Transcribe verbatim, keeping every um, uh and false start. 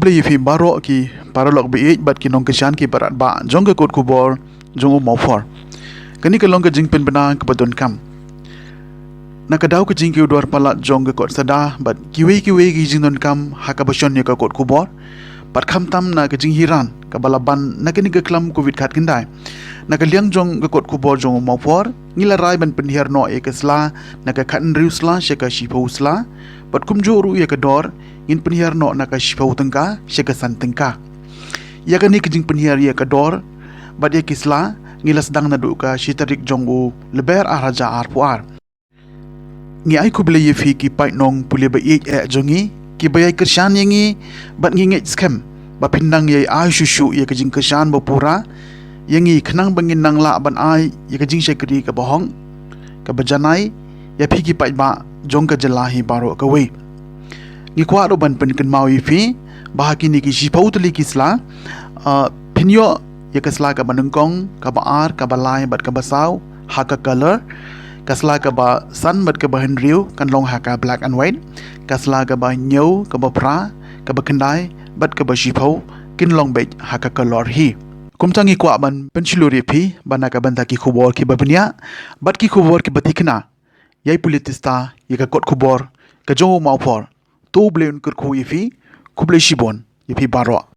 Khublei ïa phi baroh ki paralok ba ïeit bad ki nongkyrshan ki paidbah jong ka kot khubor jong u Mawphor. Kane ka long ka jingpynbna kaba donkam. Na ka daw ka jingkiew dor palat jong ka kot Sadar bad kiwei kiwei ki jingdonkam ha kaba shon ïa ka kot khubor. Bad khamtam na ka jinghiar kaba la ban na kane ka khlam covid khatkhyndai. Na ka liang jong ka kot khubor jong u Mawphor, ngi la rai ban pynhiar noh ïa ka sla na ka khathynriew sla sha ka shiphew sla. Bad kumjuh ruh ïa ka dor, ngin pynhiar noh na ka shiphew tyngka sha ka san tyngka. Ïa kane ka jingpynhiar ïa ka dor bad ïa ki sla, ngi la sdang naduh ka shi tarik jong u Lber ar hajar arphew ar. Ngi ai khublei ïa phi ki paid nongpule ba ïeit eh jong ngi, kiba ïai kyrshan ïa ngi, bad ngi ngeit skhem ba phin nang ïai ai shuh shuh ïa ka jingkyrshan ba pura ïa ngi, khnang ba ngin nang lah ban ai ïa ka jingshakri kaba hok, kaba janai ïa phi ki paidbah jong ka jylla hi baroh kawei. Ngi kwah ruh ban pynkynmaw ïa phi ba ha kine ki shiphew tylli ki sla, ah, phin ïoh ïa ka sla kaba nyngkong, kaba ar, kaba lai bad kaba saw ha ka colour. Ka sla kaba san bad kaba hynriew kan long ha ka black and white. Ka sla kaba hynñiew, kaba phra, kaba khyndai bad kaba shiphew kin long beit ha ka colour hi. Kumta ngi kwah ban pynshlur ïa phi ba na ka bynta ki khubor kiba bniah bad ki khubor kiba tikna, ïai pule tista ïa ka kot khubor ka jong u Mawphor. To U Blei un kyrkhu ïa phi. Khublei shibun ïa phi baroh.